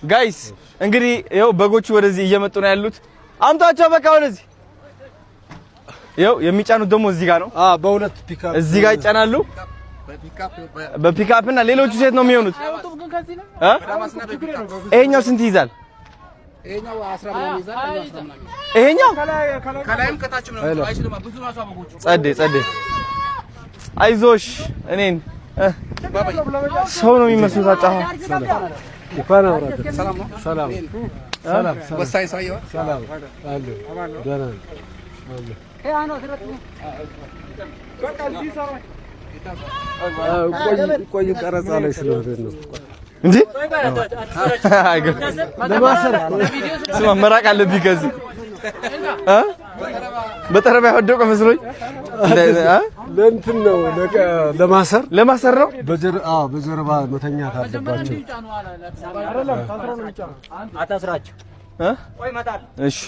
Guys፣ እንግዲህ ይኸው በጎቹ ወደዚህ እየመጡ ነው ያሉት። አምጧቸው በቃ ወደዚህ። ይኸው የሚጫኑት ደግሞ እዚህ ጋር ነው። በሁለት ፒካፕ። እዚህ ጋር ይጫናሉ በፒካፕ እና ሌሎቹ ሴት ነው የሚሆኑት። እ? ይሄኛው ስንት ይይዛል? ይሄኛው ጸዴ ጸዴ። አይዞሽ፣ እኔን ሰው ነው የሚመስሉት። አጫ እንኳን አብራችሁ ሰላም ሰላም ሰላም ሰላም አሉ፣ ደህና አሉ። ቆይ ቆይ፣ ቀረጻ ላይ ስለሆነ ነው። እንጂ ለማሰር። ስማ፣ መራቅ አለብኝ ከዚህ እ በጠረባ የወደቀ መስሎኝ እ ለእንትን ነው፣ ለማሰር። ለማሰር ነው። በጀርባ መተኛት አለባቸው። እ እሺ።